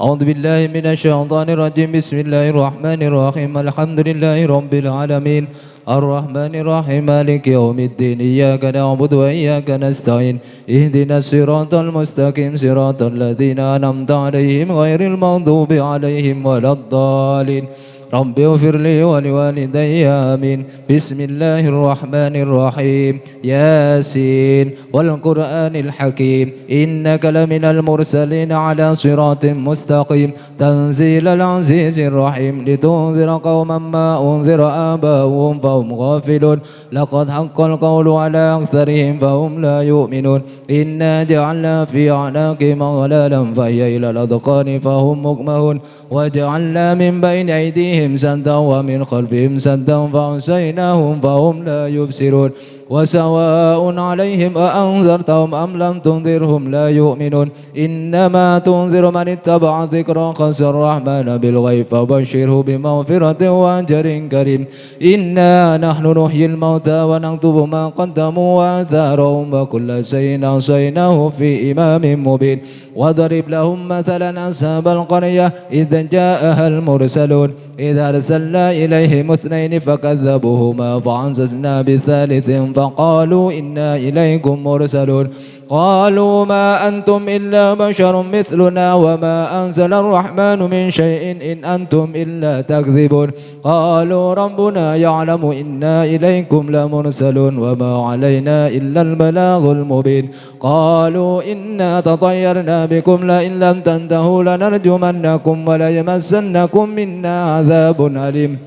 أعوذ بالله من الشيطان الرجيم. بسم الله الرحمن الرحيم. الحمد لله رب العالمين. الرحمن الرحيم. مالك يوم الدين. إياك نعبد وإياك نستعين. اهدنا الصراط المستقيم. صراط الذين أنعمت عليهم غير المغضوب عليهم ولا الضالين. رب اغفر لي ولوالدي. آمين. بسم الله الرحمن الرحيم. ياسين والقرآن الحكيم. إنك لمن المرسلين على صراط مستقيم. تنزيل العزيز الرحيم. لتنذر قوما ما أنذر آباؤهم فهم غافلون. لقد حق القول على أكثرهم فهم لا يؤمنون. إنا جعلنا في أعناقهم أغلالا فهي إلى الأذقان فهم مقمحون. وجعلنا من بين أيديهم سدا ومن خلفهم سدا فأغشيناهم فهم لا يبصرون. وسواء عليهم أأنذرتهم أم لم تنذرهم لا يؤمنون. إنما تنذر من اتبع الذكر وخشي الرحمن بالغيب فبشره بمغفرة وأجر كريم. إنا نحن نحيي الموتى ونكتب ما قدموا وآثارهم وكل شيء أحصيناه في إمام مبين. واضرب لهم مثلا أصحاب القرية إذ جاءها المرسلون. إذ أرسلنا إليهم اثنين فكذبوهما فعززنا بثالث فقالوا إنا إليكم مرسلون. قالوا ما أنتم إلا بشر مثلنا وما أنزل الرحمن من شيء إن أنتم إلا تكذبون. قالوا ربنا يعلم إنا إليكم لمرسلون وما علينا إلا البلاغ المبين. قالوا إنا تطيرنا بكم لئن لم تنتهوا لنرجمنكم وليمسنكم منا عذاب أليم.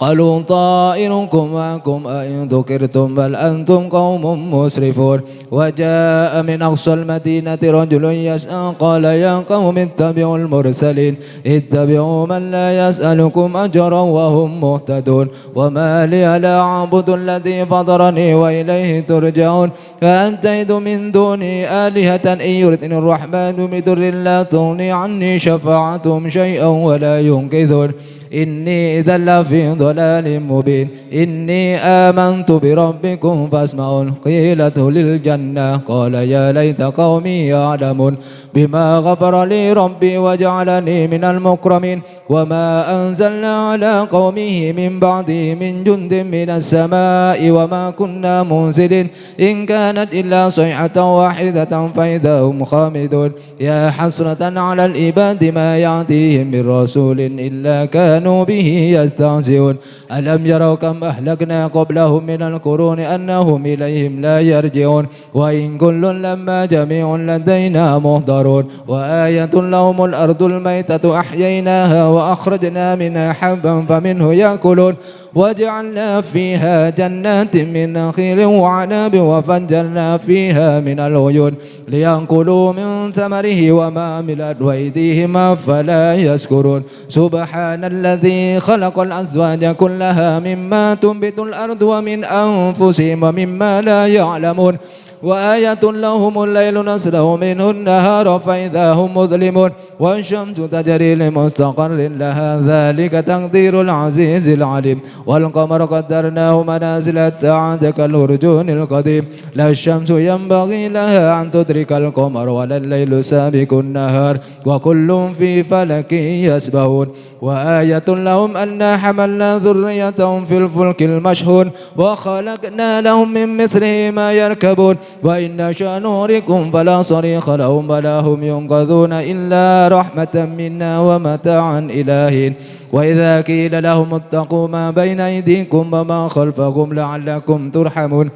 قالوا طائركم معكم أئن ذكرتم بل أنتم قوم مسرفون. وجاء من أقصى المدينة رجل يسعى قال يا قوم اتبعوا المرسلين اتبعوا من لا يسألكم أجرا وهم مهتدون. وما لي لا أعبد الذي فطرني وإليه ترجعون. أأتخذ من دونه آلهة إن يردن الرحمن بضر لا تغن عني شفاعتهم شيئا ولا ينقذون. إني إذا لفي ضلال مبين. إني آمنت بربكم فاسمعون. قيل ادخل الجنة. قال يا ليت قومي يعلمون. بما غفر لي ربي وجعلني من المكرمين. وما أنزلنا على قومه من بعده من جند من السماء وما كنا منزلين. إن كانت إلا صيحة واحدة فإذا هم خامدون. يا حسرة على العباد ما يأتيهم من رسول إلا كانوا به يستهزئون. ألم يروا كم أهلكنا قبلهم من القرون أنهم إليهم لا يرجعون. وإن كل لما جميع لدينا محضرون. وآية لهم الأرض الميتة أحييناها وأخرجنا منها حبا فمنه يأكلون. وجعلنا فيها جنات من نخيل وأعناب وفجرنا فيها من العيون ليأكلوا من ثمره وما عملته أيديهم أفلا يشكرون. سبحان الذي خلق الأزواج كلها مما تنبت الأرض ومن أنفسهم ومما لا يعلمون. وآية لهم الليل نسلخ منه النهار فإذا هم مظلمون. والشمس تجري لمستقر لها ذلك تقدير العزيز العليم. والقمر قدرناه منازل حتى عاد كالعرجون القديم. لا الشمس ينبغي لها أن تدرك القمر ولا الليل سابق النهار وكل في فلك يسبحون. وآية لهم أنا حملنا ذريتهم في الفلك المشحون وخلقنا لهم من مثله ما يركبون وإن نشأ نغرقهم فلا صريخ لهم ولا هم ينقذون إلا رحمة منا ومتاعا إلى حين. وإذا قيل لهم اتقوا ما بين أيديكم وما خلفكم لعلكم ترحمون.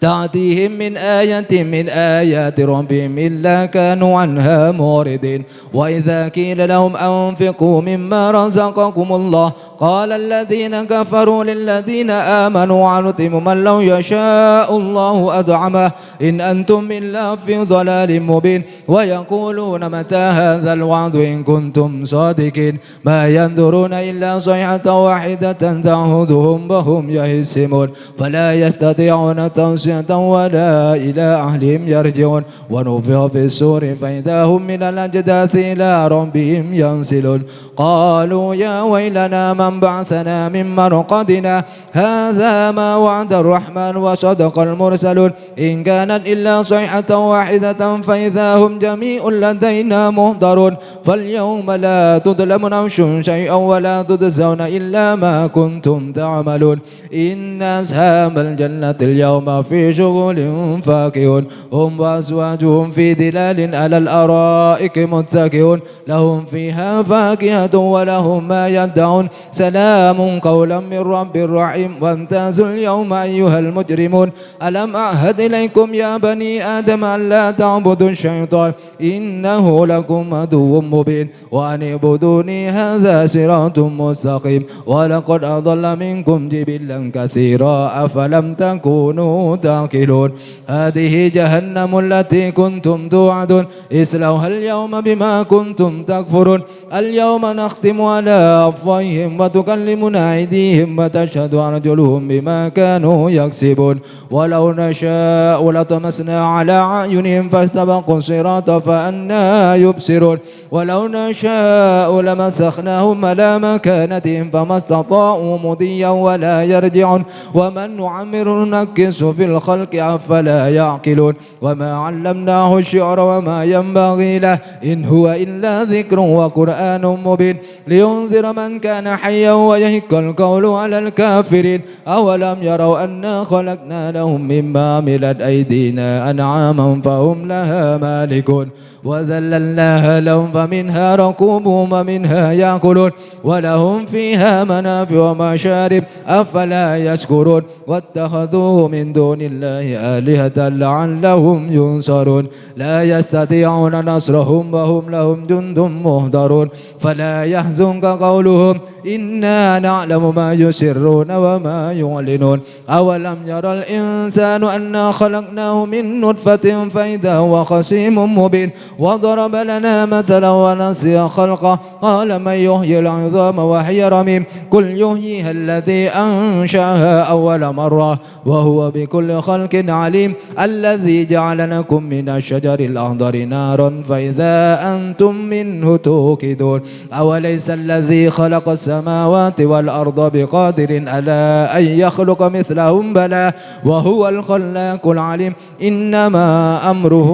تأتيهم من آية من آيات ربهم إلا كانوا عنها معرضين. وإذا قيل لهم أنفقوا مما رزقكم الله قال الذين كفروا للذين آمنوا أنطعم من لو يشاء الله أطعمه إن أنتم إلا في ضلال مبين. ويقولون متى هذا الوعد إن كنتم صادقين. ما ينظرون إلا صيحة واحدة تأخذهم وهم يخصمون. فلا يستطيعون توصية ولا إلى أهلهم يرجعون. ونفخ في الصور فإذا هم من الأجداث إلى ربهم ينسلون. قالوا يا ويلنا من بعثنا من مرقدنا هذا ما وعد الرحمن وصدق المرسلون. إن كانت إلا صيحة واحدة فإذا هم جميع لدينا محضرون. فاليوم لا تظلم نفس شيئا ولا تجزون إلا ما كنتم تعملون. إن أصحاب الجنة اليوم في شغل فاكهون. هم وأزواجهم في ظلال على الأرائك متكئون. لهم فيها فاكهة ولهم ما يدعون. سلام قولا من رب رحيم. وامتازوا اليوم أيها المجرمون. ألم أعهد إليكم يا بني آدم ألا تعبدوا الشيطان إنه لكم عدو مبين. وأن اعبدوني هذا صراط مستقيم. ولقد أضل منكم جبلا كثيرا أفلم تكونوا تعقلون. هذه جهنم التي كنتم توعدون اصلوها اليوم بما كنتم تكفرون. اليوم نختم على أفواههم وتكلمنا أيديهم وتشهد أرجلهم بما كانوا يكسبون. ولو نشاء لطمسنا على أعينهم فاستبقوا الصراط فأنى يبصرون. ولو نشاء لمسخناهم على مكانتهم فما استطاعوا مضيا ولا يرجعون. ومن نعمره ننكسه في الخلق أفلا يعقلون. وما علمناه الشعر وما ينبغي له إن هو إلا ذكر وقرآن مبين لينذر من كان حيا ويحق القول على الكافرين. أولم يروا أنا خلقنا لهم مما عملت أيدينا أنعاما فهم لها مالكون. وذللناها لهم فمنها ركوبهم ومنها يأكلون ولهم فيها منافع ومشارب أفلا يشكرون. واتخذوا من دون الله آلهة لعلهم ينصرون. لا يستطيعون نصرهم وهم لهم جند محضرون. فلا يحزنك قولهم إنا نعلم ما يسرون وما يعلنون. أولم ير الإنسان أنا خلقناه من نطفة فإذا هو خصيم مبين. وضرب لنا مثلا ونسي خلقه قال من يحيي العظام وهي رميم. قل يحييها الذي أنشأها أول مرة وهو بكل خلق عليم. الذي جعل لكم من الشجر الأخضر نارا فإذا أنتم منه توقدون. أوليس الذي خلق السماوات والأرض بقادر على أن يخلق مثلهم بلى وهو الخلاق العليم. إنما أمره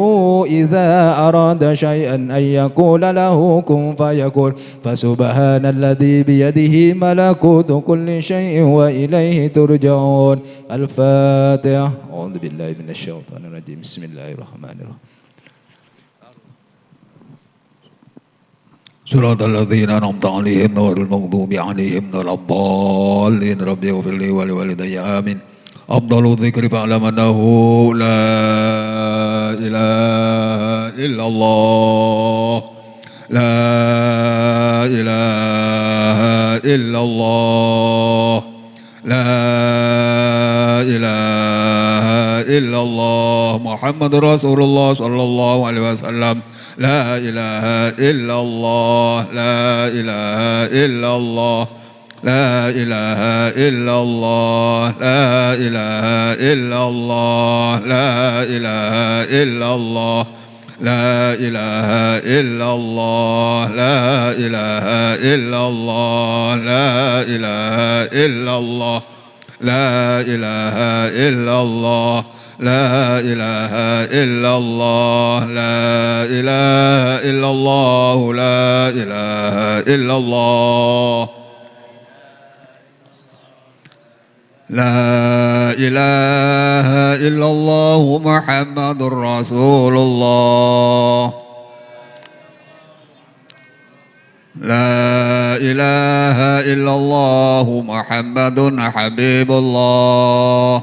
إذا أراد شيئا أن يقول له كن فيكون. فسبحان الذي بيده ملكوت كل شيء وإليه ترجعون. الفاتحة. أعوذ بالله من الشيطان الرجيم. بسم الله الرحمن الرحيم. صراط الذين أنعمت عليهم غير المغضوب عليهم ولا الضالين. رب اغفر لي ولوالدي. آمين. أفضل الذكر فاعلم أنه لا إله إلا الله. لا إله إلا الله. محمد رسول الله صلى الله عليه وسلم. لا إله إلا الله، لا إله إلا الله، لا إله إلا الله، لا إله إلا الله، لا إله إلا الله، لا إله إلا الله، لا إله إلا الله، لا إله إلا الله. لا إله إلا الله، لا إله إلا الله، لا إله إلا الله، لا إله إلا الله. لا إله إلا الله محمد رسول الله. لا إله إلا الله محمد حبيب الله.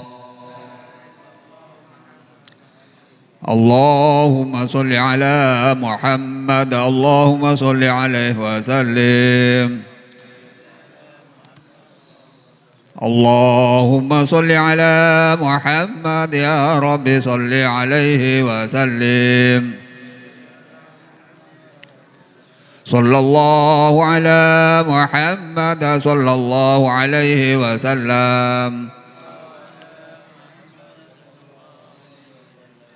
اللهم صل على محمد، اللهم صل عليه وسلم. اللهم صل على محمد، يا رب صل عليه وسلم. صلى الله على محمد، صلى الله عليه وسلم.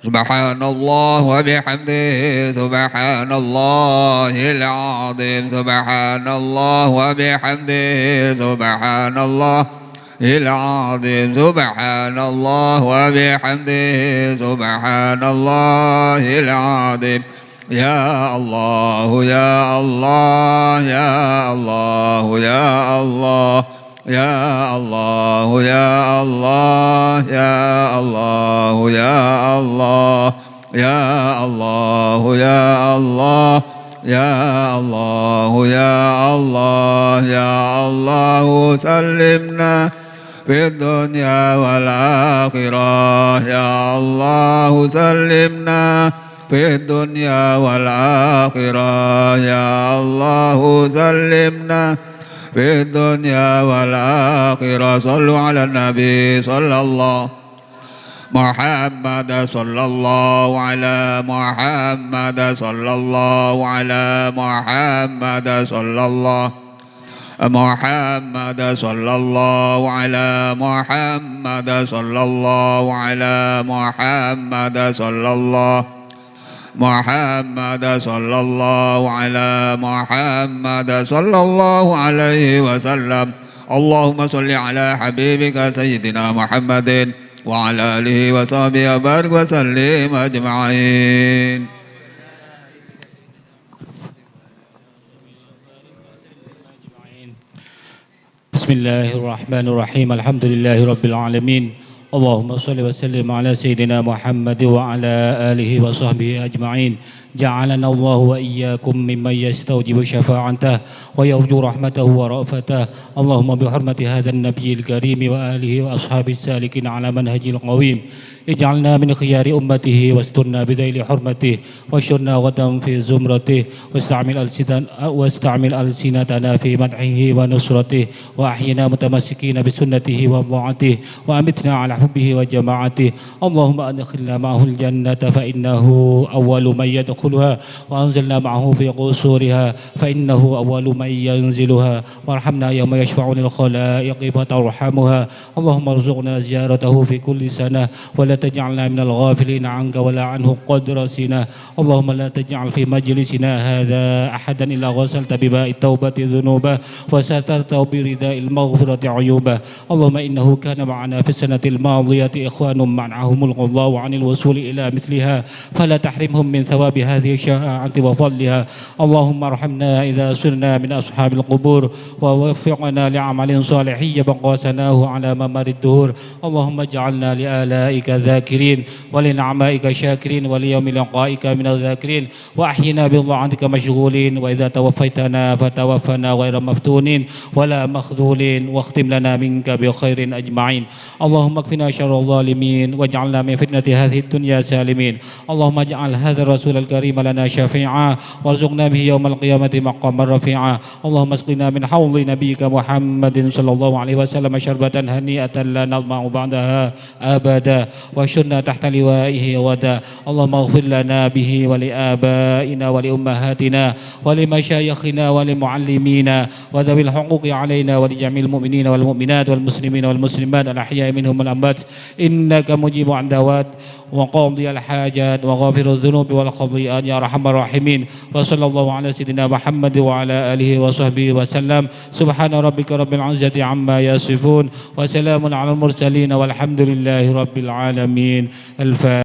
سبحان الله وبحمده، سبحان الله العظيم، سبحان الله وبحمده، سبحان الله العظيم، سبحان الله وبحمده، سبحان الله العظيم. يا الله، يا الله، يا الله، يا الله. يا الله، يا الله، يا الله، يا الله. يا الله، يا الله، يا الله، يا الله، يا الله، سلمنا في الدنيا والآخرة. يا الله، سلمنا في الدنيا والآخرة. يا الله، سلمنا في الدنيا والآخرة. صلوا على النبي صلى الله محمد، صلى الله على محمد، صلى الله على محمد، صلى الله محمد، صلى الله على محمد، صلى الله على محمد، صلى الله محمد، صلى الله على محمد، صلى الله عليه وسلم. اللهم صل على حبيبك سيدنا محمد وعلى آله وصحبه وبارك وسلم أجمعين. بسم الله الرحمن الرحيم. الحمد لله رب العالمين. اللهم صل وسلم على سيدنا محمد وعلى آله وصحبه أجمعين. جعلنا الله وإياكم ممن يستوجب شفاعته ويرجو رحمته ورأفته. اللهم بحرمة هذا النبي الكريم وآله وأصحابه السالكين على منهجه القويم، اجعلنا من خيار أمته واسترنا بذيل حرمته واحشرنا غدا في زمرته واستعمل ألسنتنا، واستعمل ألسنتنا في مدحه ونصرته وأحينا متمسكين بسنته وطاعته وأمتنا على حبه وجماعته. اللهم أدخلنا معه الجنة فإنه أول من يدخلها، وأنزلنا معه في قصورها فإنه أول من ينزلها، وارحمنا يوم يشفع للخلائق فترحمها. اللهم ارزقنا زيارته في كل سنة، ولا تجعلنا من الغافلين عنك ولا عنه قدر سنة. اللهم لا تجعل في مجلسنا هذا أحدا إلا غسلت بماء التوبة ذنوبه، وسترت برداء المغفرة عيوبه. اللهم إنه كان معنا في السنة الماضية إخوان منعهم القضاء عن الوصول إلى مثلها، فلا تحرمهم من ثواب هذه الشفاعة وفضلها. اللهم ارحمنا إذا صرنا من أصحاب القبور، ووفقنا لعمل صالح يبقى ثناؤه على ممر الدهور. اللهم اجعلنا لآلائك ذاكرين، ولنعمائك شاكرين، وليوم لقائك من الذاكرين، وأحينا بطاعتك مشغولين، وإذا توفيتنا فتوفنا غير مفتونين ولا مخذولين، واختم لنا منك بخير أجمعين. اللهم اكفنا شر الظالمين، واجعلنا من فتنة هذه الدنيا سالمين. اللهم اجعل هذا الرسول الكريم لنا شفيعا، وارزقنا به يوم القيامة مقاما رفيعا. اللهم اسقنا من حوض نبيك محمد صلى الله عليه وسلم شربة هنيئة لا نظمأ بعدها أبدا. وانشرنا تحت لوائه غدا. اللهم اغفر لنا به ولآبائنا ولأمهاتنا ولمشايخنا ولمعلمينا وذوي الحقوق علينا ولجميع المؤمنين والمؤمنات والمسلمين والمسلمات الأحياء منهم والأموات، إنك مجيب الدعوات وقاضي الحاجات وغافر الذنوب والخطيئات يا أرحم الراحمين. وصلى الله على سيدنا محمد وعلى آله وصحبه وسلم. سبحان ربك رب العزة عما يصفون، وسلام على المرسلين، والحمد لله رب العالمين. الفاتحة.